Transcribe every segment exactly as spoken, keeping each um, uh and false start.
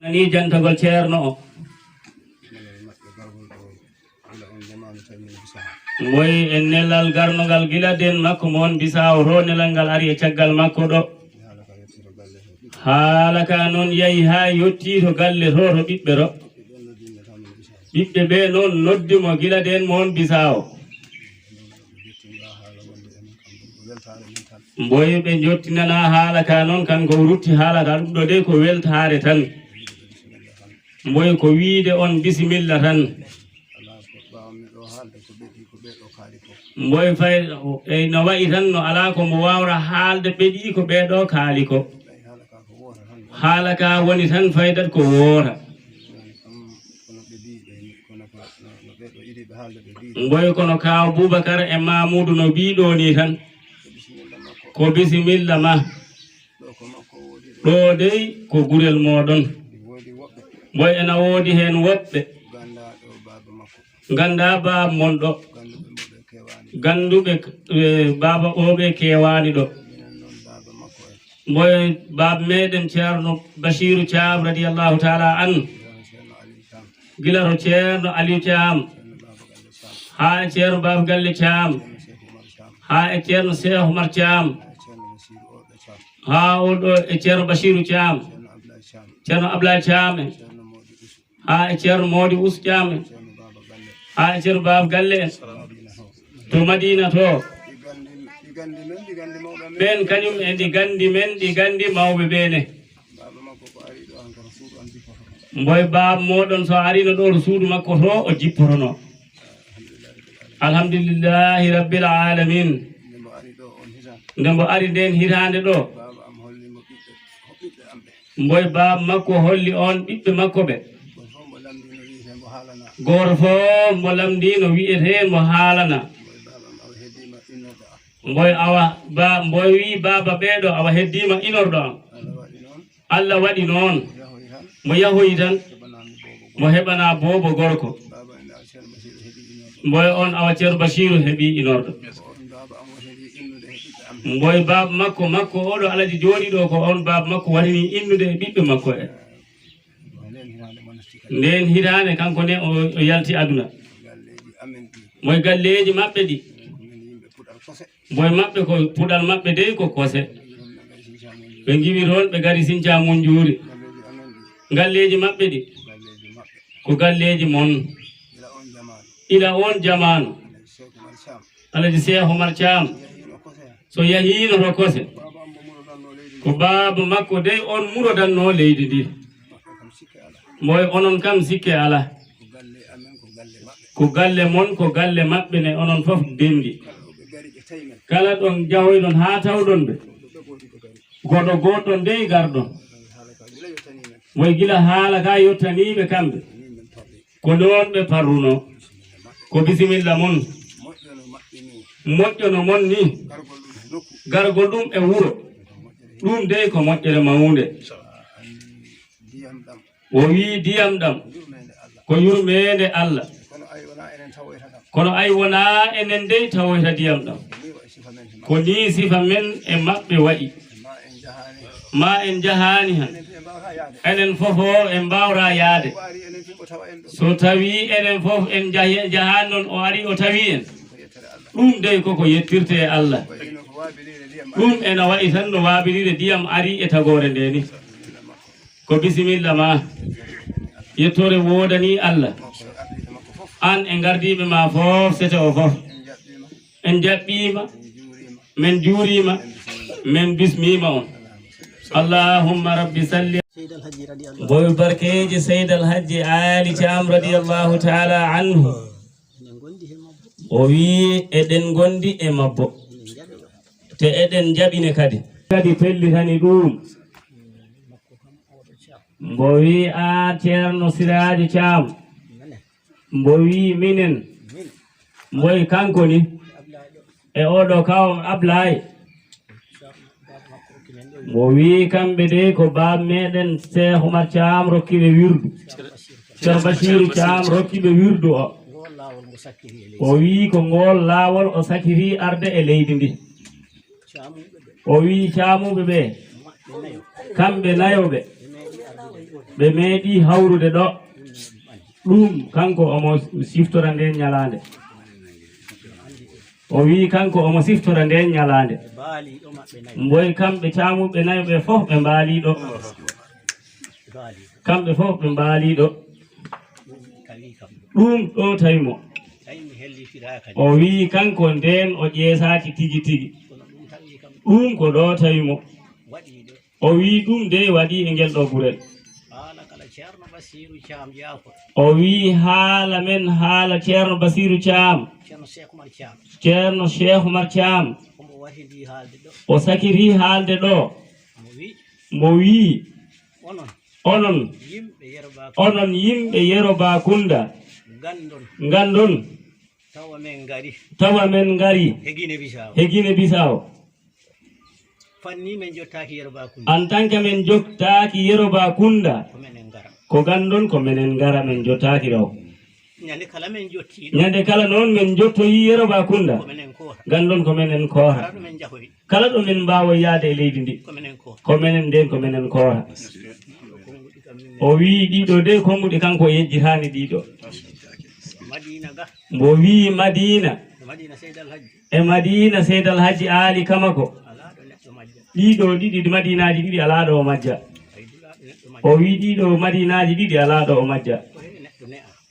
Nani jantagol ceerno o. Mboy e nelal garnogal gila den makko mo on Bisaawo to, nelal ngal ari e caggal makko ɗo. Haala ka noon yahi haa yottii to galle to, to ɓiɓɓe to. Ɓiɓɓe ɓe noon noddi mo gila den mo on Bisaawo. Mboy ɓe njottinana haala ka noon, kanko o rutti haala ka, ɗum ɗo de ko weltaare tan. Mboy ko wiide on bisimilla tan. Mboy fay, e no wayi tan, no alaa ko mbo waawra haalde ɓe ɗi ko ɓee ɗo kaali ko. Haala ka woni tan, faydat ko woota. Mboy kono Kaaw Bubakar e Mamuudu no mbii ɗo ni tan. Ko bisimilla ma. Ɗo dey ko gurel mooɗon. Mboy ena woodi heen woɓɓe. Nganndaa baaba mon ɗo. Gannduɓe, eh, baaba o ɓe keewaani ɗo. Mboy baaba meɗen Ceerno Basiiru Caam radiyallahu taala an. Gila to Ceerno Aliyu Caam. Haa e Ceerno Baaba Galle Caam. Haa e Ceerno Seex Umar Caam. Haa o ɗo e Ceerno Basiiru Caam. Ceerno Ablaay Caam en. Haa e Ceerno Moodi Us Caam en. Haa e Ceerno Baaba Galle en. To Madiina to. Ɓeen kañum en ɗi gandi men, ɗi gandi mawɓe ɓeene. Mboy baaba mooɗon so arino ɗo to suudu makko to, o jippotono. Alhamdulillahi Rabbil Alamin. Nde mbo ari nden hitaande ɗo, mboy baaba makko holli on ɓiɓɓe makko ɓe. Gooto fof mbo lamndii no wiyetee mbo haalana. Mboy awa ba, mboy wii baaba ɓeeɗo awa heddiima inorɗo am. Allah waɗi noon. Mbo yahoyi tan, mbo heɓana boobo gorko. Mboy on awa Ceerno Basiiru heɓi inorɗo. Mboy baaba makko, makko oɗo Alaji jooɗi ɗo, ko on baaba makko waɗini innude e ɓiɓɓe makko e. Nden hitaande kanko ne o, o yalti aduna. Mboy galleeji maɓɓe ɗi. Mboy maɓɓe ko puɗal maɓɓe dey ko kose. Ɓe ngiwi toon, ɓe ngari Sinca Munjuuri. Galleeji maɓɓe ɗi ko galleeji mon. Ila oon jamaanu, Alaji Seex Umar Caam so yahiino to kose, ko baaba makko dey on murodannoo leydi ndi. Mboy onon kam sikke alaa. Ko galle mon, ko galle maɓɓe ne, onon fof ndenndi. Kala ɗon jahoyɗon haa tawɗon ɓe, goɗo goɗɗon dey garɗon. Mboy gila haala ka yottaniiɓe kamɓe, ko noon ɓe parrunoo. Ko bisimilla mon. Moƴƴo no mon ni, gargol ɗum e wuro, ɗum dey ko moƴƴere mawnde. O wii, diyam ɗam ko yurmeende Allah. Kono ay wonaa enen dey tawoyta diyam ɗam. Ko nii sifa men e maɓɓe wayi. Ma en njahaani han. Enen fof o en mbaawraa yahde. So tawii enen fof en njahi-, njahaani noon, o ari o tawi en. Ɗum dey koko yettirtee Allah. Ɗum ena wayi tan no waabilide diyam ari e tagoore nde ni. Ko bisimilla ma. Yettoore woodanii Allah. Aan e ngardiiɓe ma fof, sete o fof. En njaɓɓiima, men juuriima, men bismiima on. Allahumma rabbi salli. Mboy barkeeji Seydi Alhajji Aali Caam radiyallahu taala anhu. O wii eɗen ngondi e mabbo. Te eɗen njaɓine kadi. Kadi pellitani ɗum. Mbo wii a Ceerno Siraaji Caam. Mbo wii minen. Mboy kanko ni. E oɗo kawam Ablaay. Mbo wii kamɓe de ko baab meɗen Seex Umar Caam rokki ɓe wirdu. Ceerno Basiiru Caam rokki ɓe wirdu o. O wii ko ngool laawol o sakiri arde e leydi ndi. O wii caamuuɓe ɓe, kamɓe nayo ɓe, ɓe meeɗi hawrude ɗo. Ɗum kanko omo siftora ndeen ñalaande. O wii kanko omo siftora ndeen ñalaande. Mboy kamɓe caamuuɓe nayo ɓe fof ɓe mbaalii ɗo. Kamɓe fof ɓe mbaalii ɗo. Ɗum ɗo tawi mo. O wii kanko ndeen o ƴeesaaki tigi tigi. Ɗum ko ɗo tawi mo. O wii ɗum de waɗi e ngel ɗo gurel. O wii haala men haala Ceerno Basiiru Caam. Ceerno Cheikh Oumar Caam. O sakiri haalde ɗo. Mo wii onon, onon yimɓe Yero Bakunda, nganndon tawa men ngari he Gine Bisaw. Fanni men jottaaki Yero Bakunda. En tant que men jottaaki Yero Bakunda, ko menen ngara. Ko nganndon ko menen ngara, men jottaaki raw. Ñande kala men jottii ɗo. Ñande kala noon men jottoyi Yero Bakunda, ko menen koora. Nganndon ko menen koora. Kala ɗo men jahoyi. Kala ɗo men mbaawa yaade e leydi ndi, ko menen koora. Ko menen ndeen, ko menen koora. O wii ɗiɗo de konnguɗi kanko o yejjitaani ɗiɗo. Madiina ga. Mbo wii Madiina. Madiina Seydal Hajji. E Madiina Seydal Hajji Aali Kamako. Ɗiɗo ɗiɗi Madiinaaji ɗiɗi alaa ɗo o majja. O wii ɗiɗo Madiinaaji ɗiɗi alaa ɗo o majja.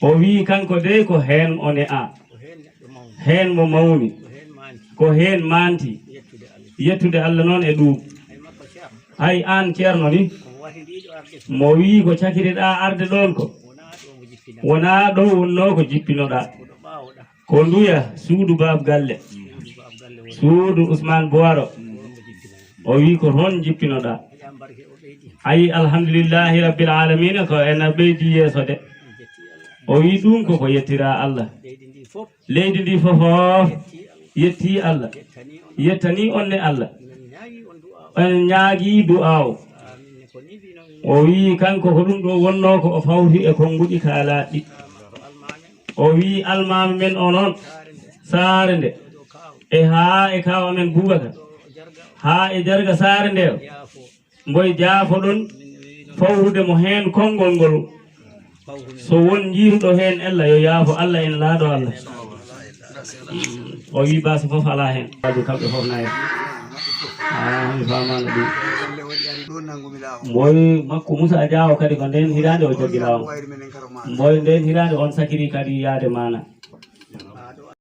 O wii kanko de ko heen o ne'a. Heen mo mawni. Ko heen maanti. Yettude Allah noon e ɗum. Hay aan Ceerno ni, mo wii ko cakiriɗaa arde ɗoon ko, wonaa ɗo wonnoo ko jippinoɗaa. Ko nduya suudu Baab Galle, suudu Usmaan Booro. O wii ko toon jippinoɗaa. Ayi, alhamdulillahi rabbil aalamiina, ko ena ɓeydi yeeso de. O wii ɗum ko ko yettiraa Allah. Leydi ndi fofof yettii Allah, yettanii on ne Allah. En ñaagii du'aaw. O wii kanko ko ɗum ɗo wonnoo ko o fawti e konnguɗi kaalaaɗi. O wii almaami men o noon, saare nde, e haa e kaaw amen Buubakar, haa e Jarga saare nde, mboy jaafoɗon fawrude mo heen konngol ngol. So won njiiruɗo heen ella, yo yaafo Allah en laaɗo Allah. O wii baasi fof alaa heen. Waaju kamɓe fof nayo. Ah, mi faamaano ɗum. Mboy makko Moussa Diaw kadi ko ndeen hitaande o joggi laawol. Mboy ndeen hitaande on sakiri kadi yaade maana.